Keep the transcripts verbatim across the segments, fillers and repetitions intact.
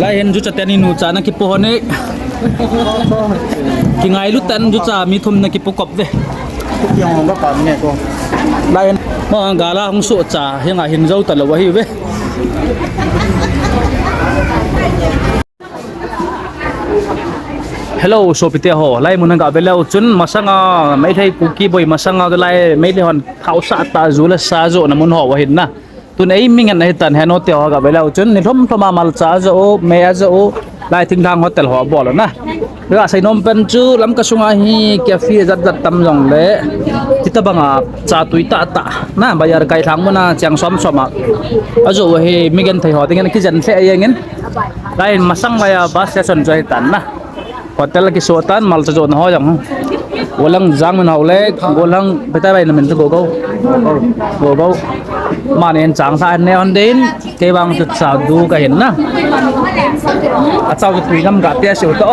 Lai hin jucha teni nu cha na kipo hone. Kingailu tan jucha mi thum na kipo kop ve. Lai hin ma gala hung so cha hinga hin jo ta lo ahi ve. Hello, sopite ho. Lai mun ga bela uchun masanga Meitei Kuki boi masanga lai Meitei hon thausa ta jula sa jo na mun ho wa hin na. Tun ei mi ngen ahi tan heno te ho ga bela uchun ni thom thom a malcha jo, me a jo, lai Thinglhang hotel ho bol na. Ga sei nom pen chu lam ka sunga hi cafe jat jat tam jong le. Tita banga cha tui ta ta. Na bayar kai thang muna chang som som a. A jo hi mi gen thei ho ding en ki jen se a yeng en. Lai masang lai a bus station jo hi tan na. Hotel ki so tan malcha jo na ho jong. Golang jang min hau le, golang peta bai na min tu go go. Go go. Ma nen chang sa ne on den, ke bang tu sa du ka hin na. A chau tu tui nam ga te siu to.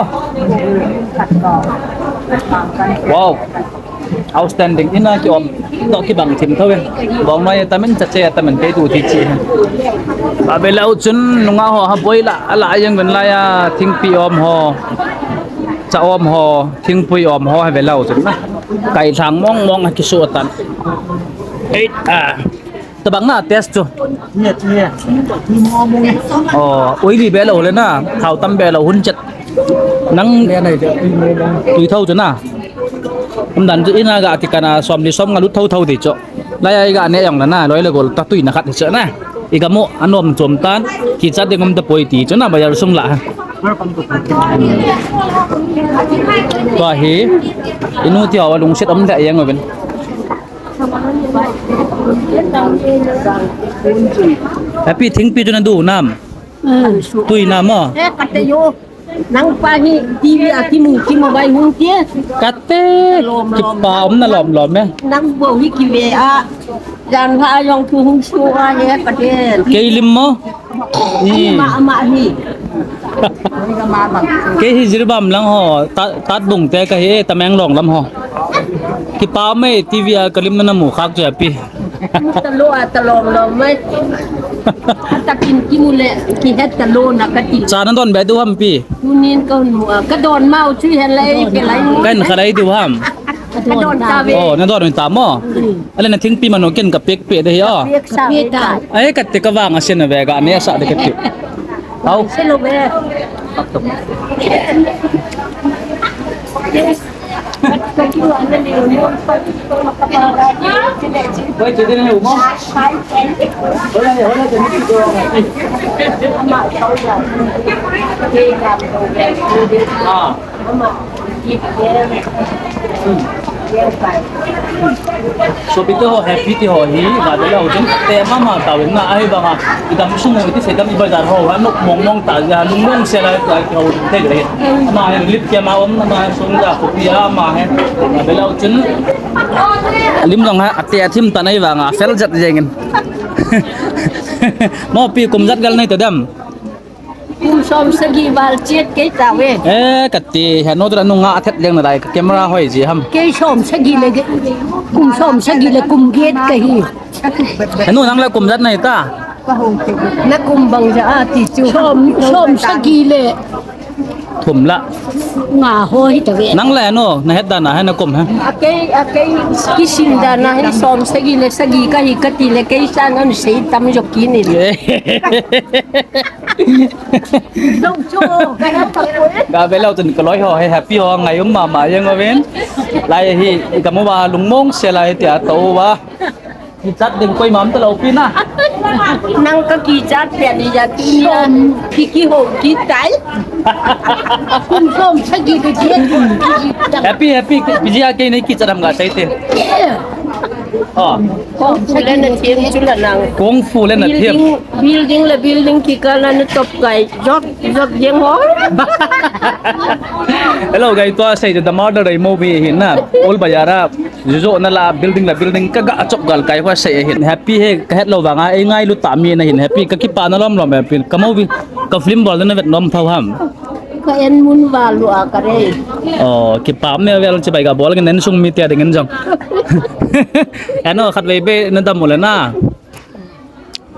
Wow. Outstanding. Ina ki om. To ki bang thim tho ve. Bong noi tamin cha che tamin ke tu ti chi. Ba be lau chun nunga ho ha boi la ala yang ben la ya thingpi om ho. Cha om ho, thingpui om ho ha ve lau chun na. Kai thang mong mong ha ki su tan. Ei a. Tabang na test chu. Nge, nge. Oh, oily be lo le na. Thau tam be lo hun chet. Nang tui thau chu na. Um dan chu ina ga ki kana som li som nga lut thau thau di chu. Lai ai ga ne yong la na, loi le gol ta tui na khat chu na. I ga mo anom chom tan, ki chat ding um ta poi ti chu na, bayar sung la. Tua hi, inu ti hawa lungset om le yang ben. Happy thingpi chu na du nam. Tui nam mo. Eh, kate yo. Nang pa hi T V a kimu, kimu vai hung tia. Kate, kipa om na lom lom e. Nang bo hi kive a. Jan pha jong thu hung su a he paten. Kei lim mo? Ama, ama hi. Kei hi Jiribam lang ho, ta, Tatbung te ka hi, Tamenglong lam ho. Kipa mai T V a ka lim na na mu khak chu api. Mu ta lo a ta lom lom mai. Atakin kimu le, ki het ta lo na ka ti. Cha na don be du ham pi. Tunin ka hun mu a, ka don mau chu hen lai, ke lai. Kan kha lai du ham. Ka don ta ve. Oh, na don ta mo. Ale na thingpi mano ken ka pek pe de hi o. Pek sa ve ta. Ai ka te ka vang a sen ve ga ne sa de ka te. Au. Se lo ve. Ah. Sopite ho, happy te ho hi, ga de la ho jin, te mama ta wen na, ahi banga, i dam sung ho, iti se dam i bazar ho, ha, nok mong mong ta, ya, lung mong se la, ta, ho, te gre. Ama he, lip ke ma om, ama he, sung da, ko pia, ama he, ga de la ho jin. Lim jong ha, ate athim ta nai banga, fel jat jengin. Mo pi kum jat gal nai ta dam. Kum som sagi val chet kei ta ve. Eh, ka ti, ha no tra nunga athet leng na dai, ka camera hoi ji ham. Kei som sagi le ge, kum som sagi le kum get ka hi. Ha no nang le kum jat nai ta. Na kum bang ja a ti chu. Som, som sagi le. Thum la. Nga ho hi ta ve. Nang le no, na het da na ha na kum ha. A kei, a kei, ki sim da na hi som sagi le sagi ka hi ka ti le kei sa na sei tam jok ki ni. Dong chu, ka ha ka ko e. Ga ve lo tun ka loi ho he happy ho ngai um mama jeng o ven. Lai hi ka mo ba lung mong se lai ti a to ba. Ki chat ding koi mam ta lo pi na. Nang ka ki chat pe ni ja tu ni a. Ki ki ho ki tai. Kum som sagi ka ki. Happy happy pi ji a ke ni ki chat am ga sai te. Oh. Kung fu le na thiam chu la nang. Kung fu le na thiam. Building, building le building ki ka la na top kai. Jok, jok jeng ho. Hello, guys, tua sei the murder movie hi na. Ol bayara. Jujo na la building la building ka ga chok gal kai ho sei hi. Happy he ka het lo vanga ei ngai lu ta mi na hin happy ka kipa na lom lom happy. Ka movie, ka film bol na vet nom thau ham. Ka en mun va lu a ka re. Oh, kipa me vel chi bai ga bol ngen sung mi tia ding en jong. Ano khat vei be na dam mo le na.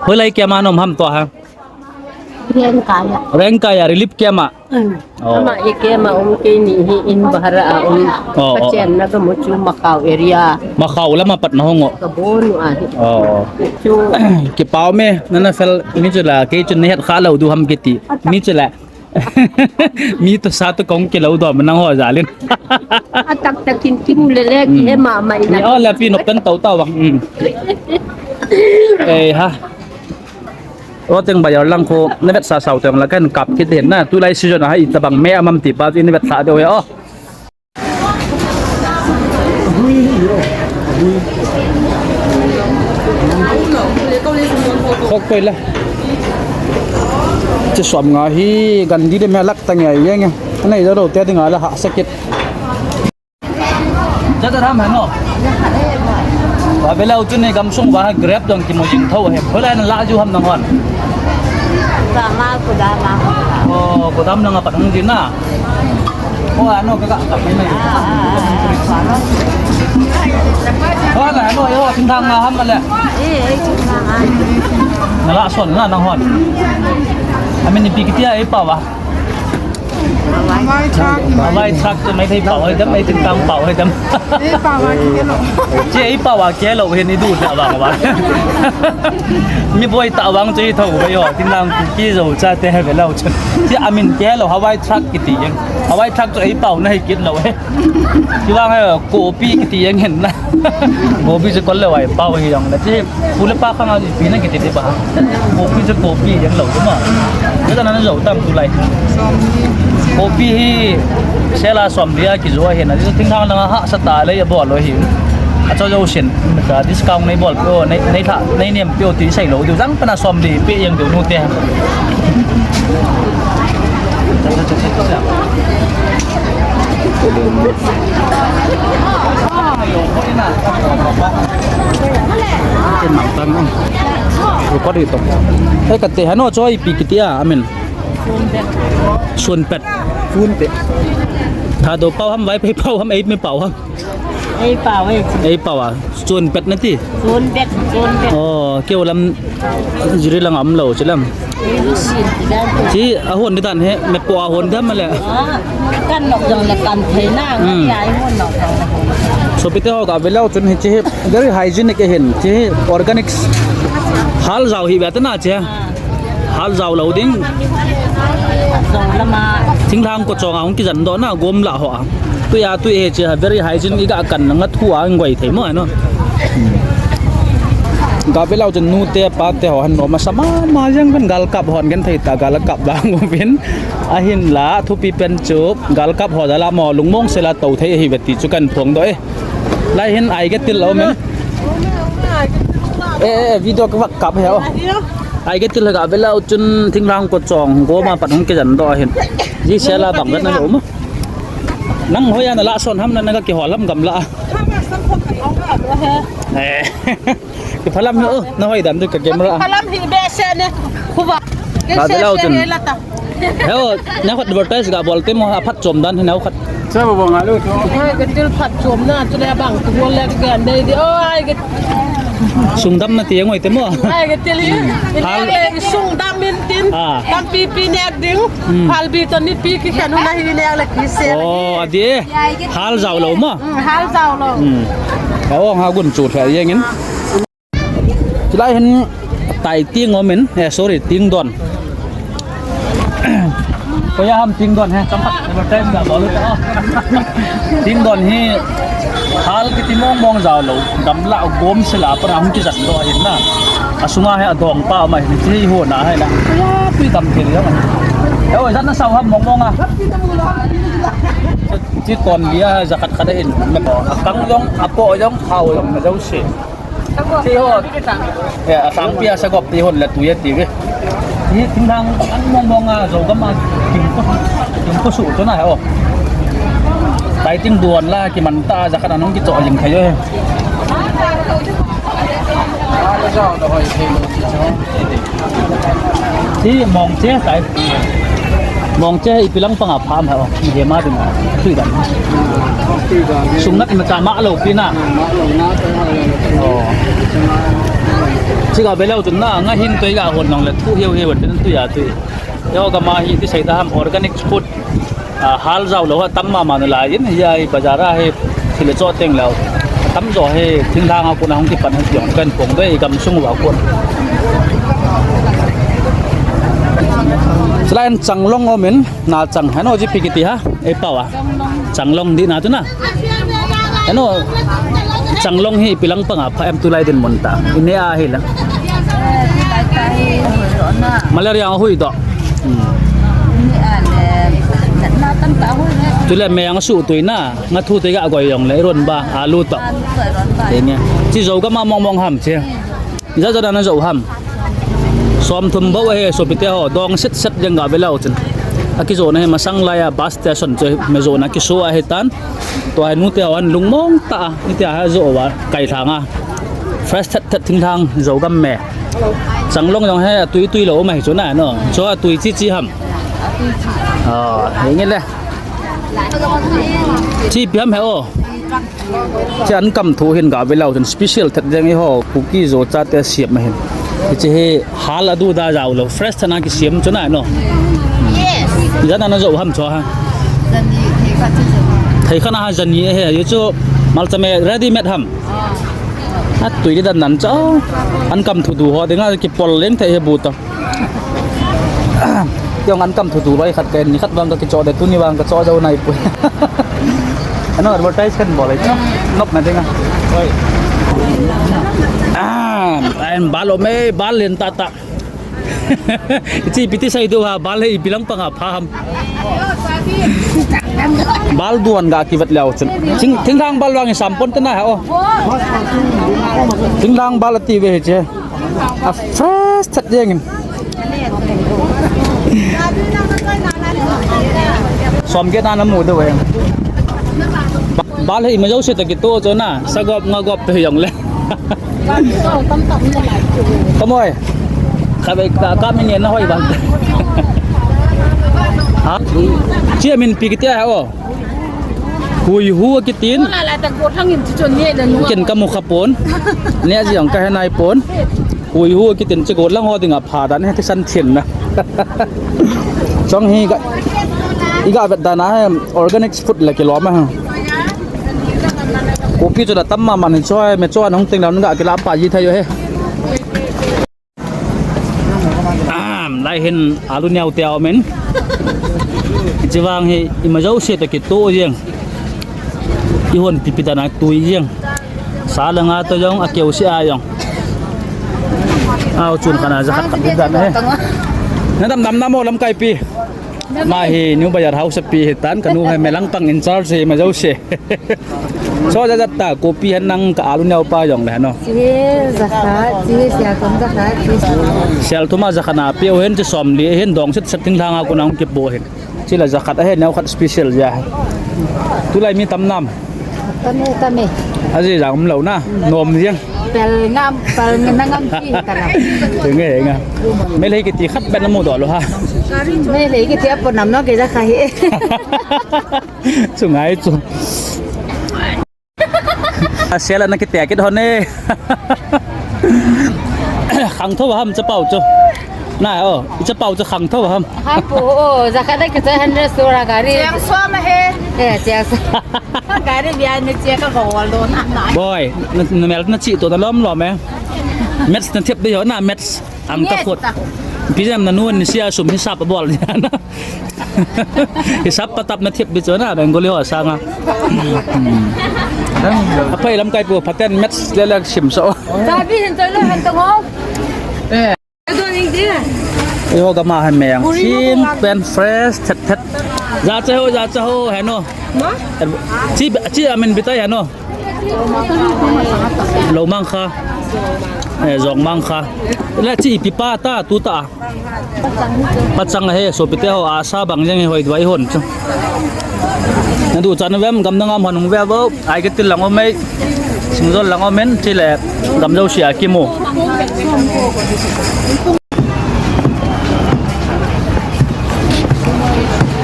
Hoilai kia ma nom ham to ha. Rengkai a. Rengkai a relief camp a. Hmm. Oh. Ama hi camp a um, keini hi in bahara a um. Oh, oh. Kachenna kamu chu Makhao area. Makhao lama pat nahung o. Kabonu ahi. Oh. Chu. Kipah e, nana fel mi chu la, kei chu nahet kha lou diu ham kiti. Mi chu la. Mi toh sa toh kong kilou dom nangho jal in. Atak takin kimu lele, hmm, kihe mama ina. Ni o la pi nop tan tau tau bang. Hmm. Eh, ha. O teng bayar lang kho, na vetsah sao teng la kan kap kit den na. Tulai season a hi tabang me amam ti pa chu na vetsah deu e o. Khok koi la. Chi som nga hi gan di de me lak ta nge ye nge. Nei da ro te ding a la ha sakit. Cha ta ram hano. Ba bela u chun ni gamsung ba grab dong ki mo jing tho he. Khola na la ju ham nang hon. Ba ma ku da ma. Oh, ku dam nang a pat hung din na. Ko ano ka ka ka mai mai. Ko na ano yo tin thang nga ham le. Eh, eh, tin thang nga. Na la son na nang hon. Amin ni pi kitia e pa wa. Vai thak. Vai thak tu mai thei pau hai dam, mai tin tang pau hai dam. Ei pau a kilo. Che ei pau a kilo hin i du ta bang wa. Mi boi ta bang che tho ba yo, tin lang ki zo cha te he lo che. Che amin kilo Hawaii truck kiti jeng. Hawaii truck chu ei pau na hi kit lo he. Chi vang he kopi kiti jeng hin na. Kopi chu kol le wai pau hi jong na che. Pu le pa khang a pi na kiti ti ba. Kopi chu kopi jeng lo ma. Che na na zo tam tu lai. Kopi hi sela som dia ki zo he na. Thing thang na ha sa ta le ya bol lo hi. A cho zo sin. Ka discount nei bol pio, nei, nei tha, nei nem pio ti sai lo. Du jang pa na som di pi jeng du nu te. Record hi to. Ei, kate hano choi pi kitia, amin. Sunpet. Sunpet. Thadou pau ham, Vaiphei pau ham, Eimi pau ham. Ei pau, ei. Ei pau a. Sunpet nati. Sunpet, sunpet. Oh, keu lam jiri lang am lo chilam. Ei lu sin ti dan. Chi a hon di dan he, me po a hon dam le. Ah, kan nok jong le kan thei na, hmm, ngai ai hon nok jong le. Sopite ho ka velo chun hi chi hi very hygienic e hin, chi hi organics. Hal jao hi ve ta na chi. Ah. Hal jao lo ding. Jao lama. Thinglhang ko chong a hung kijan doh na gom la ho a. Tui a tui he che very hygiene i ga kan nga thu a ngoi thei mo no. Ga velo chun nu te pa te ho han no ma sama ma jang kan gal kap hon gen thei ta gal kap ba ngo vin. Ahin la thupi pen chu gal kap ho da la mo lungmong se la to thei hi ve ti chu kan phong doh e. Lai hin ai ge til lo men. Eh, eh, video ka vak kap he o. Ai ke til ga vela u chun thinglhang ko chong gom a pat hung kijan doh hin. Ji sela bang na lo ma. Nang hoiya na la son ham na na ka kihol ham gamla. Eh. Kiphalam hi o, na hoi dan du ka camera. Phalam hi be se ne. Khuwa. Ga vela u chun. He o, na khat advertise ga bol te mo, a phatchom dan hi na khat. Sa bo bang a lo chu. Ai, ka til phatchom na, chu le bang, tu le ka gan dei di. Oh, ai, ka sungdam na ti ngoi te mo. Ai, ka til hi. Hal- Nek le sungdam in tin. Ah. Tampi pi nek ding. Hmm. Hal bi to ni pi ki khen na hi nek le ki se. Oh, adi. Hal jao lo mo. Hmm, hal jao lo. Hmm. Ka ong ha gun chu thei jeng in. Chulai hin tai ting om in, eh, sorry, ting don. Koya ham ting don he, chomkhat advertise ga bol ta. Ting don hi hal kiti mong mong jao lo, gamla gom sela pa hung kijan doh hin na. Asunga he adong pa ma hin chi ho na he la. Koya tui tam thei lo. Eh, oi, jat na sao ham mong mong a. Chi ton lia jakhat khat hin. Akang jong, apo jong, khao jong, na jao se. Ti ho. Ya, asang pi asa gop ti hon la tu ya ti ve. Ni thinglhang an mong mong a jo gam a. Ting ko, ting ko su to na ho. Tai ting duan la ki man ta ja khat anong ki to jing thai yo. Ti mong che tai. Mong che ipi lang panga pham ha. Ni he ma ding. Tui dan. Sung nat ma cha ma lo pi na. Oh. Chi ga belo chun na nga hin toi ga hon nong le thu hiu hiu tin tui a tui. Eiho gam a hi ti sei ta ham, organic food, ah, hal jao lou atam mama nalai in, hiche bazar a hi thil le cho teng lou. Atamjo hi thinglhang a kona hung kipan hi jong kahin phong dei gam sung uva kon. Chulai in changlong um in, na chang hano ji pi kiti ha, ei pao a. Changlong di na tu na. Eno, changlong hi ipi lang panga pha em tulai dinmun ta. Ine a hi la. Malaria a hui doh. Hmm. Tule me ang su tui na, nga thu te ga goi jong le, ron ba, alu to. Ine. Chi Zogam a mong mong ham chi. Ijat jat a na jo ham. Som thum bou ahi, sopite ho, dong set set jeng ga ve leu chun. Akijona hi masang lai a bus station chu, me jona kiso ahi tan. Tua hi nute ho an lungmong ta a, nite a jo uva, kai lhang a. Fresh thet thet thinglhang Zogam me. Changlong jong hi atui tui lou um ahi chu na, no. Chu atui chi chi ham. Ah, hinge le. Chi pi ham he o. Chi an kam thu hin ga ve leu chun special thet jeng eiho Kuki Zo chate siam ahin. Hiche hi hal a du da jao lou, fresh thet na kisiam chu na no. Yes. Ijat na na jo ham chu ha. Jani, thei khat chu jani. Thei khat na ha jani ahi, hichu malcha me ready made ham. Ah. Atui di dan nan cha. An kam thu du ho dinga kipol leng thei hi bu ta. Jong an kam thu du loi khat ka ni khat vang ka kicho de, tuni vang ka cho jo nai pui. Ano advertise kan bol ai. Nop na dinga. Oi. Ah, ain bal um e, bal len tah tah. Chi piti sai du ha, bal hi ipi lang panga pha ham. Bal duan ga kivet leu chun. Thing, thinglhang bal vang i sam pon te na ha o. Thinglhang bal ati ve hiche. A fresh thet jeng in. Som get na na mu de ve. Ba-, bal hi ima jouse toh kitoh chu na, sagop ngagop pe jong le. Kamoi. Ka be ka, ka min na hoi bang. Ha? Chi min pi kiti a o. Hui hu kitin. Ken ka mu kha pon. Ne ji ang ka he nai pon. Hui hu kitin chi golang ho dinga pha dan he kisan thin na. Chong hi ga, i ga vet dan a he organic food la kilom a he. Kopi chu la tam mama ni choi, me choi nong ting la nong ga kila pa ji thei u he. Ah, lai hin alu neo te a um in. Hiche vang hi ima jouse toh kitoh jeng. I hon pipi dan a tui jeng. Sa le nga toh jong, akeu se a jong. Au chun kana ja khat khat dan he. Na dam dam na mo lamkai pi. Ama hi New Bazar House a pi hi tan, ka nu hi me lang pang in charge hi ima jouse. So ja ja ta, kopi han nang ka alu neo pa jong le no. Chi ja khat, chi sel thum ja khat, chi. Sel thum a ja khat na pe u hin chi som li hin dong set set thinglhang a kon a hung kipo hin. Chi la ja khat a he neo khat special ja. Tulai mi tam nam. Tam e, tam e. Aji jang um lou na, nom jeng. Pel ngam, pel ngam chi ta la. Nge, nge. Meitei kiti khat beh na mu doh lou ha. Meitei kiti apo nam no ke ja kha hi. Chu ngai chu. A sel a na kiti a kit hon e. Khang tho ham chapao chu. Na o, i chapao chu khang tho ham. Ham pu o, ja khat a kiti hundred sura gari. Cheng som a he. Eh, cheng som. Gari bia ni che ka gol do na na. Boy, na, na mel na chi to na lom lom e. Maths na thep de ho na maths. Ang ka khut. Pi jam na nun ni sia sum hisap a bol ni na. Hisap patap na thep bi chu na Bengali ho sanga. Hmm. Aphai lamkai pu phaten maths le le sim so. Chabi hin chalo han to ngo. Eh. Eiho gam a hi meng, chin pen fresh thet thet. Ja cha ho, ja cha ho, he no. Chi, chi amin bitai he no. Lou mang kha. Eh, jong mang kha. Le chi pi pa ta, tu ta. Pachang he, sopite ho, asa bang jeng he hoi dua i hon chu. Na du chan vem, gam na ngam hon hung ve vo. Ai ke til lang o mei. Singjol lang o men, chile gam jouse a kimu.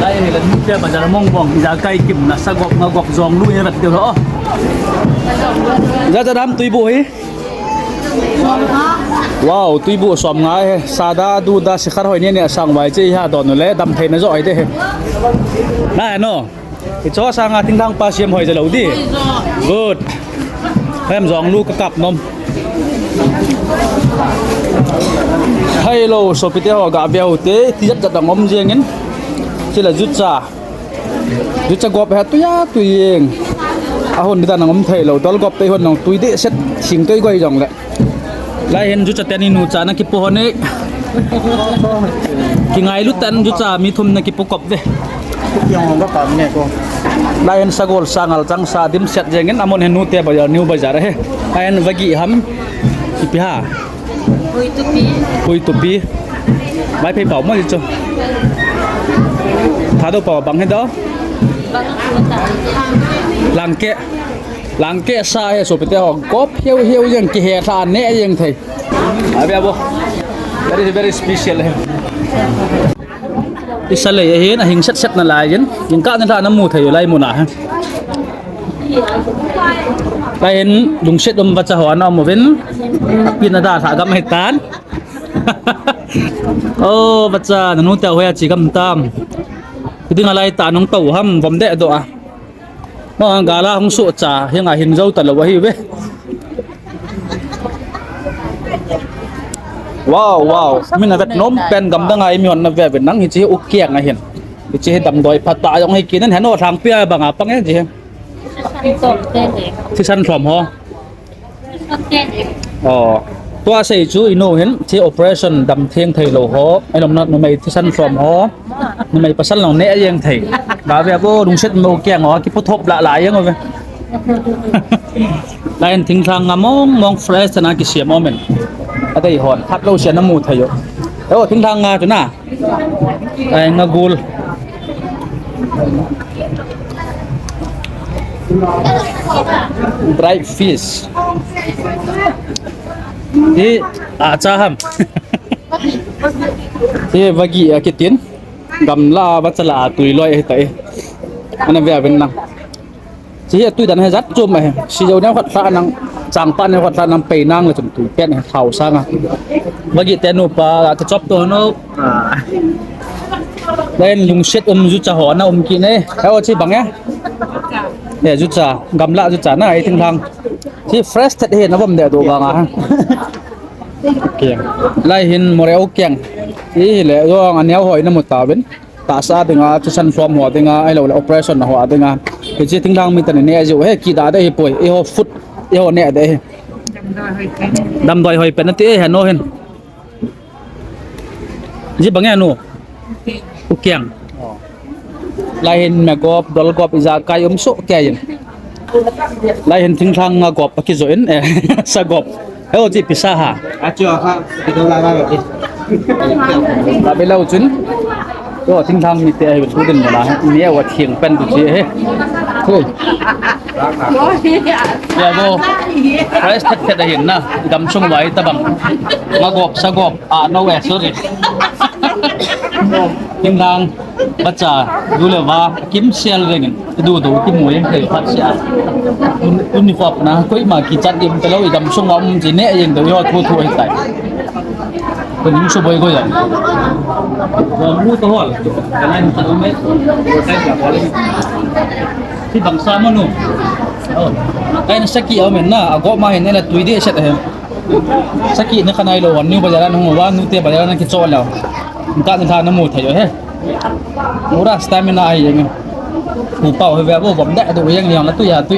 Lai hi la ni pe bazar mong bong, ja kai kim na sagop ngagop jong lu ye rat de ho. Ja ja dam tui bu hi. Wow, tuibu som nga he. Sada, duda, sikhar hoi ni ni sang vai che ha don le dam thei na jo ai te he. Na no. Hicho sanga thingthang pa siam hoi jalo di. Good. Hem jong lu ka kap nom. Hello, sopite ho ga veu te, ti jat jat dang om jeng in. Chila jucha. Jucha gop ha tuya tuyeng. Ahon di ta nang om thei lo, dol gop te hon nang tui de set sing tui goi jong le. Lai hin jucha teni nu cha na kipu hon e. Kingailu tan jucha mi thum na kipu kop ve. Yang hong ka pa ne ko. Lai hin sagol sangal chang sa dim set jeng in amon hin nu te bazar, new bazar he. Lai hin vagi ham. Ipi ha. Hui tupi. Hui tupi. Mai phei pau mo li chu. Tha do pau bang he do. Bang chu ta. Langke. Langke sa he sopite ho gop heu heu jeng kihe tha ne jeng thei. Abi abo. Very, very special he. Isa le hin ahing set set na lai jin. Jing ka na tha na mu thei lai mu na he. Lai hin lungset um vacha ho na mu vin. Pina da tha gam he tan. Oh, vacha nanu te ho ya chi gam tam. Kiding alai ta nung tau ham vom de do a. Mo hang gala hung su cha, hinga hin zo ta lo ahi ve. Wow, wow. Min a vet nom pen gam dang ai mi hon na ve ve nang hi chi u kiang a hin. Hi chi hi damdoi phat ta jong hi kinan heno thang pia banga pang e chi. Thisan thom ho. Oh. Tua sei chu inu hin thi operation dam theng thei lo ho. Ai lom na numei thisan thom ho. Numei pasal lo ne a jeng thei. Ba ve bo lungset mo kiang ho ki puthop la la jeng ve. Lai hin thingthang nga mong mong fresh na kisiam o men. Adei hon phat lo sia na mu thei o. O thingthang nga chu na. Ai nga gul. Dry fish. Hi, a cha ham. Hi vagi a kitin. Gamla vacha la tui loi hi ta e. Ana ve aven nang. Chi hi tui dan hi jat chom ahi. Si jo neo khat hla nang, chang pa neo khat hla nang pei nang le chun tui pen hi thau sang a. Vagi te nu pa, a te chop to no. Ah. Len lungset um jucha ho na um ki ne. Heo chi bang e. He jucha, gamla jucha na ai thingthang. Chi fresh thet hi na vom de do bang a. Kiang. Lai hin more o kiang. Hi le jong a neo hoi na mu ta vin. Tahsa dinga, thisan thom ho dinga, ahilou le operation na ho dinga. Hichi thingthang mi tani ne jiu he, kida de hi poi, eiho food, eiho ne de hi. Damdoi hoi pen ati e, heno hin. Ji bang e nu. U kiang. Lai hin me gop, dol gop, ija kai um so ke yin. Lai hin thingthang nga gop, akijo in, eh, sa gop. Heo chi pisa ha. Achu ha, kido la la. Ba be lau chun. Yo, thingthang mi te ai thu din mo na. Ni wa thiang pen tu chi he. Thu. Ya bo. Price that that hin na. Dam sung wai ta bang. Ma gop sa gop. Ah, no, eh, sorry. Thingthang. Bacha, du le va, kim sel rengin, du du, kim mo yang thei phat sia. Tun, tun ni khop na, koima kichat dim talo, i dam sung um ji ne yang do yo thu thu hi tai. Ko ning su boi ko ya. Ko mu to hol, ko nai mu to me. Ko sai ka ko le. Ti bang sa mo nu. Oh. Ai na saki o men na, ago ma hin na tui de set he. Saki na kanai lo, wan New Bazaar na hung, wan New Te Bazaar na kicho lo. Ka na tha na mu thei he. Mura stamina ai yeng. Mu pau he ve bo bom da do yeng yeng la tu ya tu.